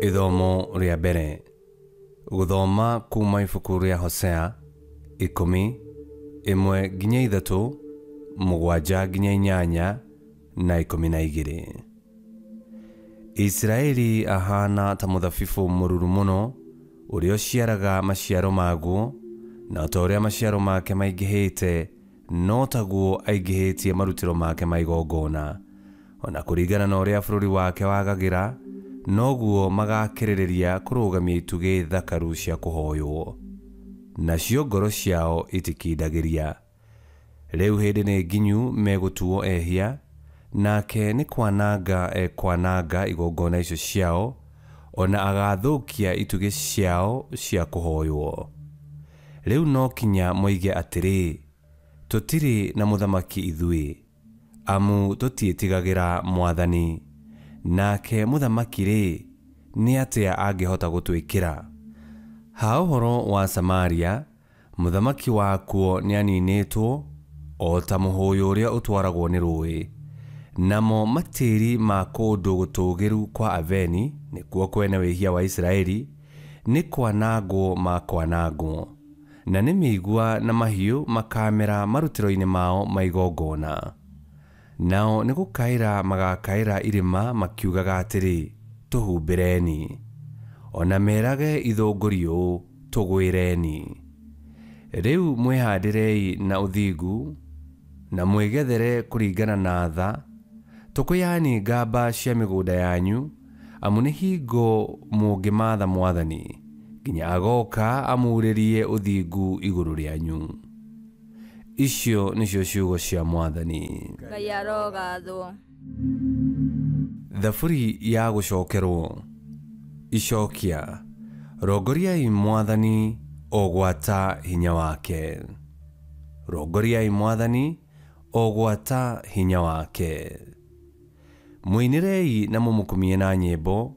Ithomo rĩa mbere. Gũthoma kuma ibuku rĩa Hosea 10 1-3, 7-8 na 12. Isiraeli ahana ta mũthabibũ mũruru mũno ũrĩa ũciaraga maciaro maguo, na ta ũrĩa maciaro make maingĩhĩte no taguo aingĩhĩtie marutĩro make ma igongona. Ona kũringana na ũrĩa bũrũri wake wagagĩra, noguo magakĩrĩrĩria kũrũgamia itugĩ thakaru cia kũhoywo, nacio ngoro ciao itikindagĩria. Rĩu hĩndĩ nĩ nginyu megũtuo ehia, nake nĩ kwananga ekwananga igongona icio ciao, ona agathũkia itugĩ ciao cia kũhoywo. Rĩu no kinya moige atĩrĩ, tũtirĩ na mũthamaki ithuĩ, amu tũtiĩtigagĩra Mwathani. Nake mũthamaki-rĩ, nĩ atĩa angĩhota gũtwĩkĩra? Ha ũhoro wa Samaria, mũthamaki wakuo nĩaninĩtwo o ta mũhũyũ ũrĩa ũtwaragwo nĩ rũũĩ. Namo matĩri ma kũndũ gũtũũgĩru kwa Aveni, nĩkuo kwene wĩhia wa Isiraeli, nĩ kwanangwo makwanangwo, na nĩ mĩigua na mahiũ makamera marutĩro-inĩ mao ma igongona. Nao nĩ gũkaĩra magakaĩra irĩma makiugaga atĩrĩ, tũhumbĩreni. Ona merage ithũngũri ũũ, tũgwĩreni. Rĩu mwĩhandĩrei na ũthingu, na mwĩgethere kũringana na tha, tũkũyani ngamba cia mĩgũnda yanyu, amu nĩ hingo mũngĩmatha Mwathani, nginya agoka amurĩrie ũthingu igũrũ rĩanyu. Icio nĩcio ciugo cia Mwathani. Ngai arogathwo. Thaburi ya gũcokerwo. Icokia. Rongoriai Mwathani o gwata hinya wake. Rongoriai Mwathani o gwata hinya wake. Mũinĩrei na mũmũkumie na nyĩmbo,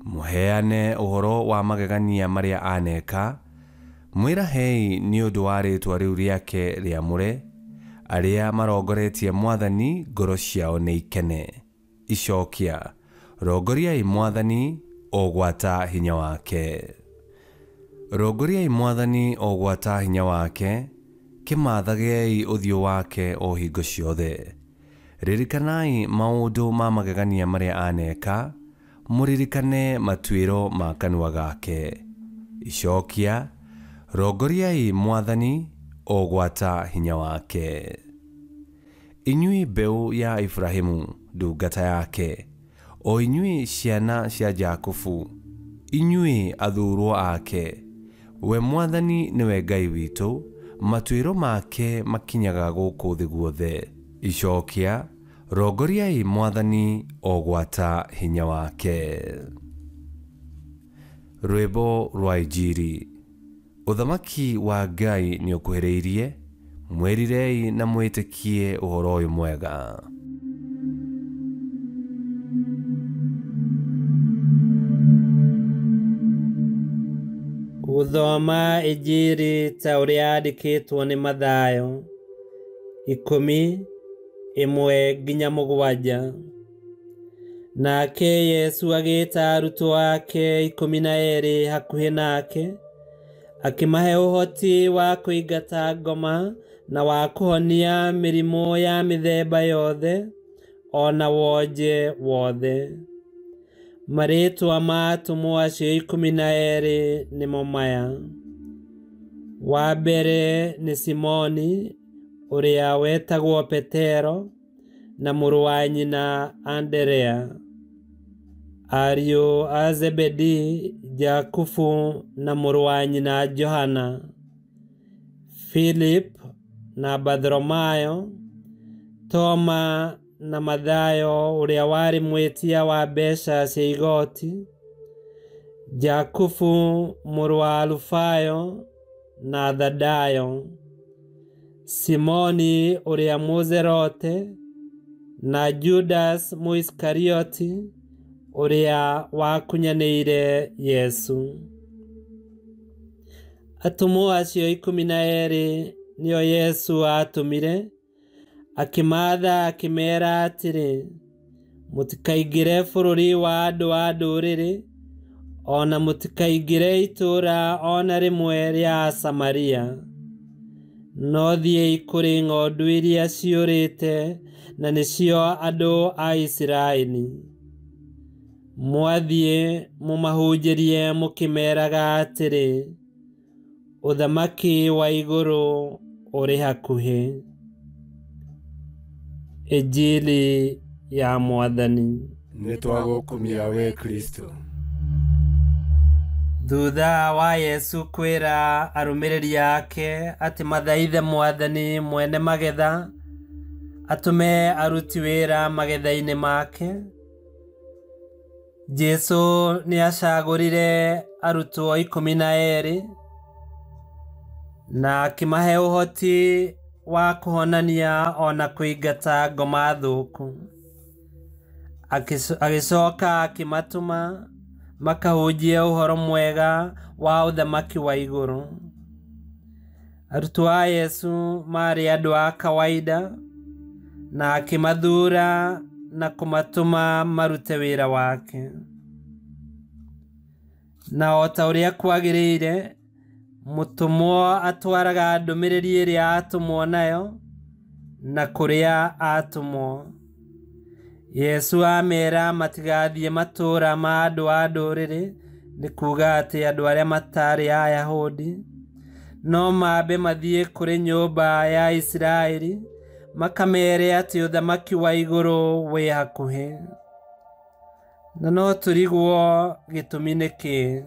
mũheane ũhoro wa magegania marĩa aneka, mwĩrahei nĩ ũndũ wa rĩĩtwa rĩu rĩake rĩamũre. Arĩa marongoretie Mwathani ngoro ciao nĩ ikene. Icokia. Rongoriai Mwathani o gwata hinya wake. Rongoriai Mwathani o gwata hinya wake, kĩmathagei ũthiũ wake o hingo ciothe. Ririkanai maũndũ ma magegania marĩa aneka, mũririkane matuĩro ma kanua gake. Icokia. Rongoriai Mwathani o gwata hinya wake. Inyuĩ mbeũ ya Ibrahimu ndungata yake, o inyuĩ ciana cia Jakubu, inyuĩ athurwo ake. We Mwathani nĩwe Ngai witũ, matuĩro make makinyaga gũkũ thĩ guothe. Icokia. Rongoriai Mwathani o gwata hinya wake. Rwĩmbo rwa Injiri. Ũthamaki wa Ngai nĩ ũkuhĩrĩirie, mwĩrirei na mwĩtĩkie ũhoro ũyũ mwega. Gũthoma Injiri ta ũrĩa yandĩkĩtwo nĩ Mathayo 10 1-7. Nake Yesu agĩĩta arutwo ake 12 hakuhĩ nake, akĩmahe ũhoti wa kũingata ngoma na wa kũhonia mĩrimũ ya mĩthemba yothe o na wonje wothe. Marĩĩtwa ma atũmwo acio 12 nĩmo maya: wa mbere nĩ Simoni ũrĩa wetagwo Petero, na mũrũ wa nyina Anderea, ariũ a Zebedi, Jakubu na mũrũ wa nyina Johana, Philip na Bartholomayo, Toma na Mathayo ũrĩa warĩ mwĩtia wa mbeca cia igoti, Jakubu mũrũ wa Alufayo na Thadayo, Simoni ũrĩa Mũzerote, na Judas Mũisikarioti ũrĩa wakunyanĩire Yesu. Atũmwo acio 12 nĩo Yesu aatũmire, akĩmaatha akĩmeera atĩrĩ, mũtikaingĩre bũrũri wa andũ a ndũrĩrĩ, O na mũtikaingĩre itũũra o na rĩmwe rĩa Samaria. No thiĩi kũrĩ ng'ondu iria ciũrĩte, na nĩcio andũ a Isiraeli. Mwathiĩ mũmahunjĩrie mũkĩmeeraga atĩrĩ, ũthamaki wa igũrũ ũrĩ hakuhĩ. Injili ya Mwathani. Nĩtwagũkumia we Kristo. Thutha wa Yesu kwĩra arũmĩrĩri ake atĩ mathaithe Mwathani mwene magetha atũme aruti wĩra magetha-inĩ make, Jesu nĩacagũrire arutwo 12 na akĩmahe ũhoti wa kũhonania o na kũingata ngoma thũku. Agĩcoka akĩmatũma makahunjie ũhoro mwega wa ũthamaki wa igũrũ. Arutwo a Yesu maarĩ andũ a kawaida, na akĩmathuura na kũmatũma marute wĩra wake. Na o ta ũrĩa kwagĩrĩire, mũtũmwo atwaraga ndũmĩrĩri ĩrĩa atũmwo nayo na kũrĩa atũmwo. Yesu ameera matigathiĩ matũũra ma andũ a ndũrĩrĩ, nĩ kuuga atĩ andũ arĩa matarĩ Ayahudi, no mambe mathiĩ kũrĩ nyũmba ya Isiraeli makamere atĩ ũthamaki wa igũrũ wĩ hakuhĩ. Na no tũrigwo gĩtũmi nĩ kĩĩ.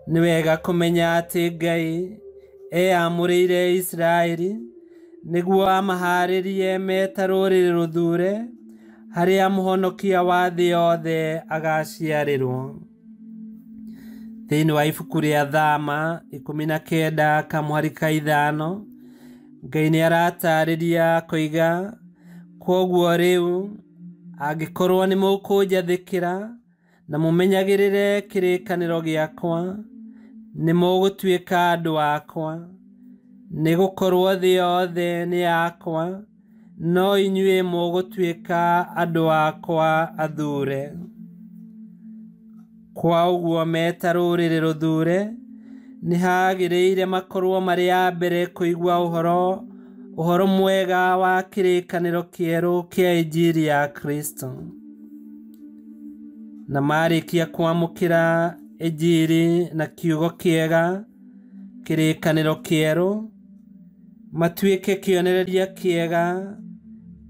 Nĩ wega kũmenya atĩ Ngai eyamũrĩire Isiraeli nĩguo amaharĩrie me ta rũrĩrĩ rũthure harĩa mũhonokia wa thĩ yothe agaciarĩrwo. Thĩinĩ wa ibuku rĩa Thama 19 kamũhari ka 5, Ngai nĩ aratarĩria koiga, kwoguo rĩu angĩkorwo nĩ mũkũnjathĩkĩra na mũmenyagĩrĩre kĩrĩkanĩro gĩakwa, nĩ mũgũtuĩka andũ akwa, nĩgũkorwo thĩ yothe nĩ yakwa, no inyuĩ mũgũtuĩka andũ akwa athure. Kwa ũguo me ta rũrĩrĩ rũthure, nĩ hagĩrĩire makorwo marĩ a mbere kũigua ũhoro mwega wa kĩrĩkanĩro kĩerũ kĩa Injili ya Kristo. Na marĩkia kwamũkĩra Injili na kiugo kĩega kĩrĩkanĩro kĩerũ, matuĩke kĩonereria kĩega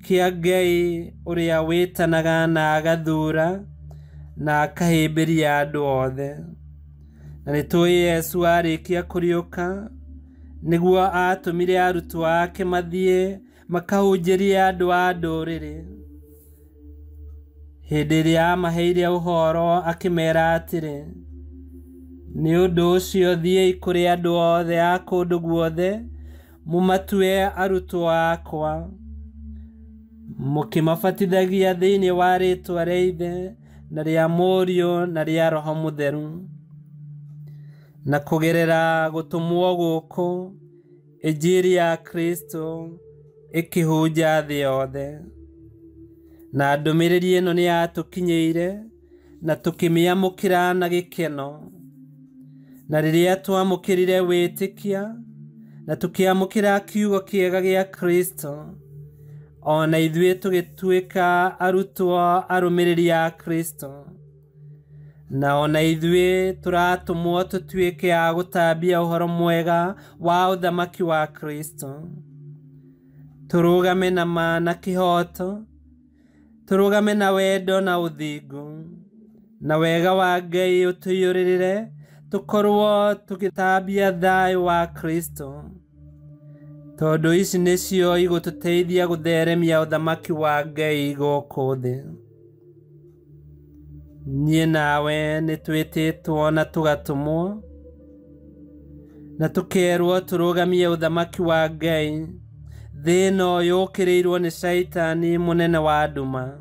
kĩa Ngai ũrĩa wĩtanaga na agathura na akahĩmbĩria andũ othe. Na nĩtũĩ Yesu arĩkia kũriũka nĩguo atũmire arutwo ake mathiĩ makahunjĩrie andũ a ndũrĩrĩ. Hĩndĩ ĩrĩa amaheire ũhoro akĩmeera atĩrĩ, nĩ ũndũ ũcio thiĩi kũrĩ andũ othe a kũndũ guothe mũmatue arutwo akwa, mũkĩmabatithagia thĩinĩ wa rĩĩtwa rĩa Ithe na rĩa Mũriũ na rĩa Roho Mũtheru. Na kũgerera gũtũmwo gũkũ, Injili ya Kristo ĩkĩhunja thĩ yothe. Na ndũmĩrĩri ĩno nĩ yatũkinyĩire na tũkĩmĩamũkĩra na gĩkeno. Na rĩrĩa twamũkĩrire wĩtĩkia na tũkĩamũkĩra kiugo kĩega gĩa Kristo, o na ithuĩ tũgĩtuĩka arutwo arũmĩrĩri a Kristo. Na o na ithuĩ tũratũmwo tũtuĩke a gũtambia ũhoro mwega wa ũthamaki wa Kristo. Tũrũgame na ma na kĩhooto, tũrũgame na wendo na ũthingu, na wega wa Ngai ũtũiyũrĩrĩre, tũkorwo tũgĩtambia thayũ wa Kristo. Tondũ ici nĩcio igũtũteithia gũtheremia ũthamaki wa Ngai gũkũ thĩ. Niĩ nawe nĩtwĩtĩtwo na tũgatũmwo na tũkerwo tũrũgamie ũthamaki wa Ngai thĩ ĩno yũkĩrĩirwo nĩ Shaitani mũnene wa nduma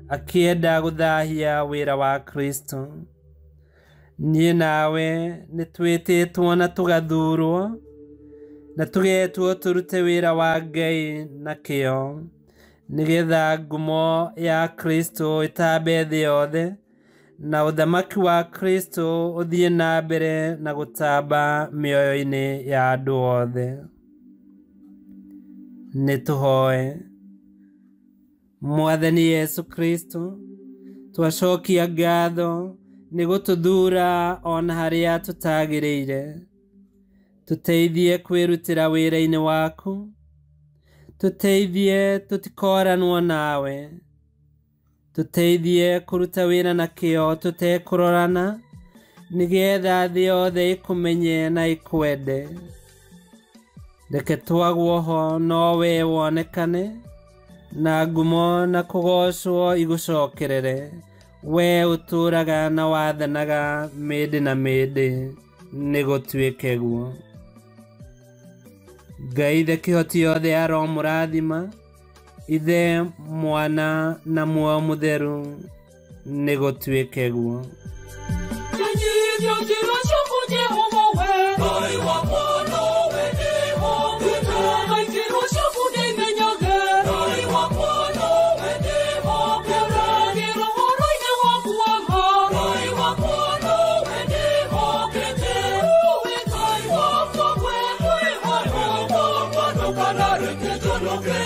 akĩenda gũthahia wĩra wa Kristo. Niĩ nawe nĩtwĩtĩtwo na tũgathurwo na tũgetwo tũrute wĩra wa Ngai na kĩyo, nĩgetha ngumo ya Kristo ĩtambe thĩ yothe Na ũthamaki wa Kristo ũthiĩ na mbere na gũtamba mĩoyo-inĩ ya andũ othe. Nĩ tũhoe. Mwathani Yesu Kristo, twacokia ngatho nĩ gũtũthuura ona harĩa tũtagĩrĩire. Tũteithie kwĩrutĩra wĩra-inĩ waku, tũteithie tũtikoranwo nawe, tũteithie kũruta wĩra na kĩo tũtekũrorana, nĩgetha thĩ yothe ĩkũmenye na ĩkwende. Reke twagwo ho no we wonekane, na ngumo na kũgoocwo igũcokerere, we ũtũũraga na wathanaga mĩndĩ na mĩndĩ, nĩ gũtuĩke guo. Ngai Ithe kĩhoti yothe aromũrathima, Ithe, Mwana na Muoyo Mũtheru, nĩ gũtuĩke guo. Menyithia njĩra ciaku Jehova we Ngai wakwa nowe ndĩhokete. Njĩra ciaku ndĩmenyage Ngai wakwa nowe ndĩhokete. Ngĩra ũhoro-inĩ waku wa ma Ngai wakwa nowe ndĩhokete. Ũĩ Ngai wakwa we mwĩhoko wakwa ndũkanareke njonoke.